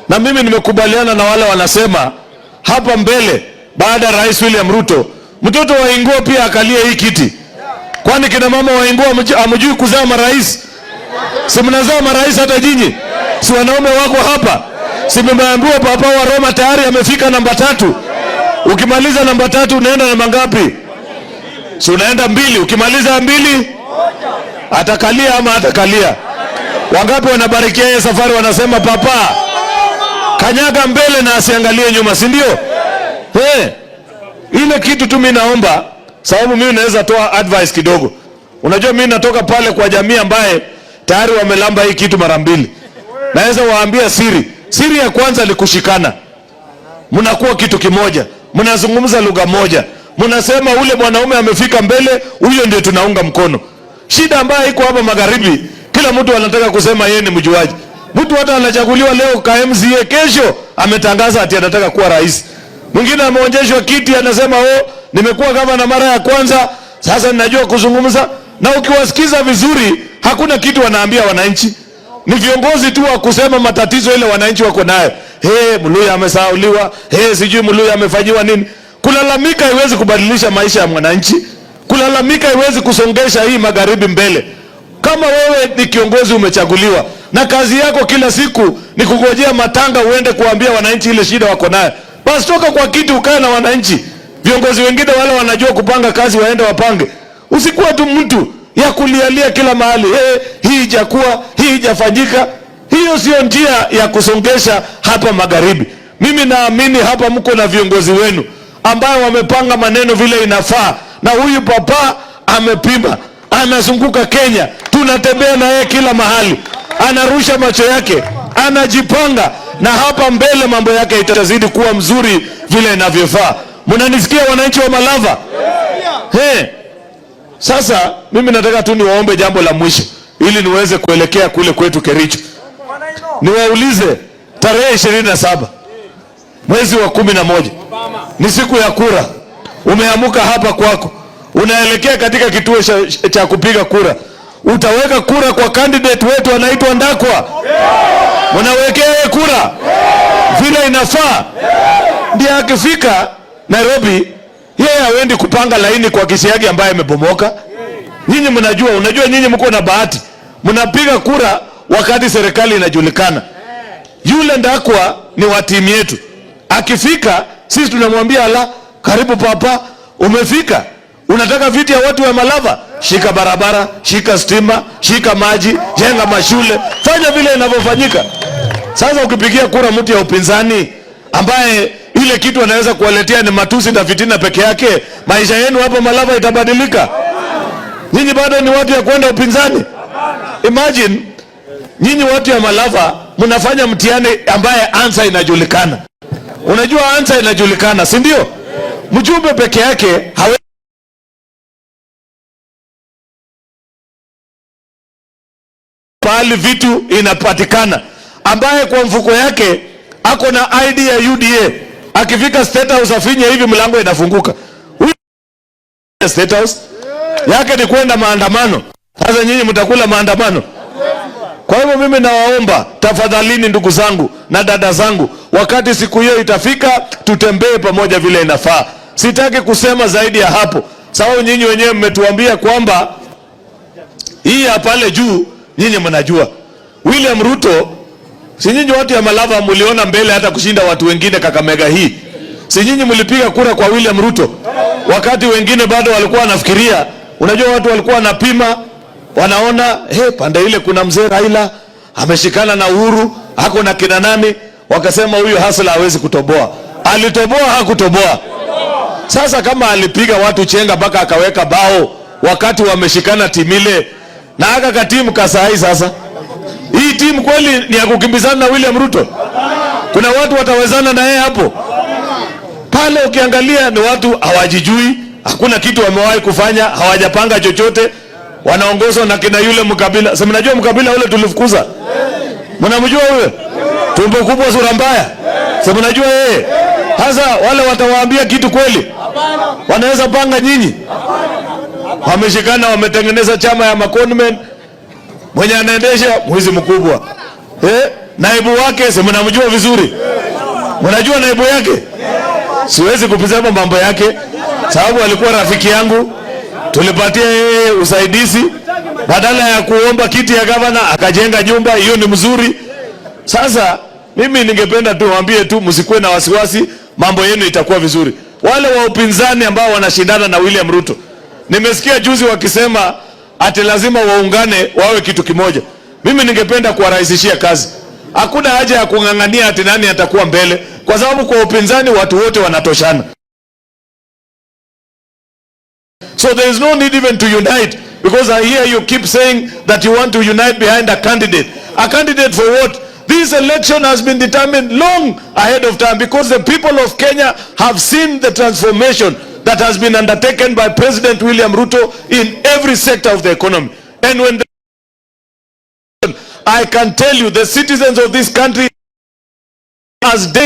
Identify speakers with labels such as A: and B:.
A: Na mimi nimekubaliana na wale wanasema hapa mbele, baada ya Rais William Ruto, mtoto wa Inguo pia akalie hii kiti. Kwani kina mama wa Inguo hamjui kuzaa marais? Si mnazaa marais hata nyinyi? Si wanaume wako hapa? Si mmeambiwa Papa wa Roma tayari amefika namba 3? Ukimaliza namba 3 unaenda namba ngapi? Si unaenda 2. Ukimaliza 2 atakalia ama atakalia? Wangapi wanabarikia yeye safari wanasema papa kanyaga mbele na asiangalie nyuma, si ndio? Hey, ile kitu tu mimi naomba, sababu mimi naweza toa advice kidogo. Unajua mimi natoka pale kwa jamii ambaye tayari wamelamba hii kitu mara 2. Naweza waambia siri. Siri ya kwanza ni kushikana. Mnakuwa kitu kimoja, mnazungumza lugha moja, mnasema ule mwanaume amefika mbele, huyo ndio tunaunga mkono. Shida ambayo iko hapa magharibi, kila mtu anataka kusema yeye ni mjuaji. Mtu hata anachaguliwa leo ka MCA, kesho ametangaza ati anataka kuwa rais. Mwingine ameonjeshwa kiti anasema oh, nimekuwa gavana mara ya kwanza, sasa ninajua kuzungumza. Na ukiwasikiza vizuri, hakuna kitu wanaambia wananchi. Ni viongozi tu wa kusema matatizo ile wananchi wako nayo. Hey, Mluya amesahauliwa, hey, sijui Mluya amefanyiwa nini. Kulalamika haiwezi kubadilisha maisha ya mwananchi. Kulalamika haiwezi kusongesha hii magharibi mbele. Kama wewe ni kiongozi umechaguliwa na kazi yako kila siku ni kungojea matanga uende kuambia wananchi ile shida wako nayo, basi toka kwa kiti ukae na wananchi. Viongozi wengine wale wanajua kupanga kazi waende wapange. Usikuwa tu mtu ya kulialia kila mahali, hey, hii haijakuwa, hii haijafanyika. Hiyo sio njia ya kusongesha hapa magharibi. Mimi naamini hapa mko na viongozi wenu ambao wamepanga maneno vile inafaa, na huyu papa amepima, anazunguka Kenya, tunatembea na yeye kila mahali, anarusha macho yake, anajipanga, na hapa mbele mambo yake itazidi kuwa mzuri vile inavyofaa. Mnanisikia wananchi wa Malava? Hey. Sasa mimi nataka tu niwaombe jambo la mwisho ili niweze kuelekea kule kwetu Kericho. Niwaulize, tarehe 27 mwezi wa 11 ni siku ya kura. Umeamuka hapa kwako, unaelekea katika kituo cha kupiga kura. Utaweka kura kwa candidate wetu anaitwa Ndakwa? Mnawekea yeye kura vile inafaa? Ndiye akifika Nairobi yeye haendi kupanga laini kwa kisiagi ambaye imebomoka. Nyinyi mnajua, unajua nyinyi mko na bahati. Mnapiga kura wakati serikali inajulikana. Yule Ndakwa ni wa timu yetu. Akifika sisi tunamwambia ala, karibu papa, umefika. Unataka viti ya watu wa Malava? Shika barabara, shika stima, shika maji, jenga mashule, fanya vile inavyofanyika. Sasa ukipigia kura mtu ya upinzani ambaye ile kitu anaweza kuwaletea ni matusi na fitina peke yake, maisha yenu hapa Malava itabadilika? Nyinyi bado ni watu ya kwenda upinzani? Imagine nyinyi watu ya Malava mnafanya mtihani ambaye answer inajulikana. Unajua answer inajulikana, si ndio? Mjumbe peke yake hawe pahali vitu inapatikana, ambaye kwa mfuko yake ako na ID ya UDA. Akifika State House afinye hivi, mlango inafunguka. Huyu State House yake ni kwenda maandamano. Sasa nyinyi mtakula maandamano. Kwa hivyo mimi nawaomba tafadhalini, ndugu zangu na dada zangu, wakati siku hiyo itafika, tutembee pamoja vile inafaa. Sitaki kusema zaidi ya hapo, sababu nyinyi wenyewe mmetuambia kwamba hii ya pale juu nyinyi mnajua. William Ruto, si nyinyi watu ya Malava mliona mbele hata kushinda watu wengine Kakamega hii? Si nyinyi mlipiga kura kwa William Ruto wakati wengine bado walikuwa wanafikiria? Unajua watu walikuwa wanapima, wanaona hey, pande ile kuna mzee Raila ameshikana na Uhuru, ako na kina nani, wakasema huyu hasla hawezi kutoboa. Alitoboa, hakutoboa? Sasa kama alipiga watu chenga mpaka akaweka bao wakati wameshikana timile na aka katimu kasai, sasa hii timu kweli ni ya kukimbizana na William Ruto? Kuna watu watawezana na yeye hapo pale? Ukiangalia ni watu hawajijui, hakuna kitu wamewahi kufanya, hawajapanga chochote, wanaongozwa na kina yule mkabila. Si mnajua mkabila ule tulifukuza? Mnamjua huyo? Tumbo kubwa sura mbaya. Si mnajua yeye? Sasa wale watawaambia kitu kweli? Wanaweza panga nyinyi? Wameshikana, wametengeneza chama ya maconmen, mwenye anaendesha mwizi mkubwa. Naibu wake si mnamjua vizuri? Mnajua naibu yake? Siwezi kupisema mambo yake sababu alikuwa rafiki yangu, tulipatia yeye usaidizi, badala ya kuomba kiti ya gavana akajenga nyumba, hiyo ni mzuri. Sasa mimi ningependa tu waambie tu msikuwe na wasiwasi, mambo yenu itakuwa vizuri. Wale wa upinzani ambao wanashindana na William Ruto, nimesikia juzi wakisema ati lazima waungane wawe kitu kimoja. Mimi ningependa kuwarahisishia kazi. Hakuna haja ya kung'ang'ania ati nani atakuwa mbele, kwa sababu kwa upinzani watu wote wanatoshana. So there is no need even to unite, because I hear you keep saying that you want to unite behind a candidate. A candidate for what? This election has been determined long ahead of time because the people of Kenya have seen the transformation that has been undertaken by President William Ruto in every sector of the economy. And when I can tell you, the citizens of this country as day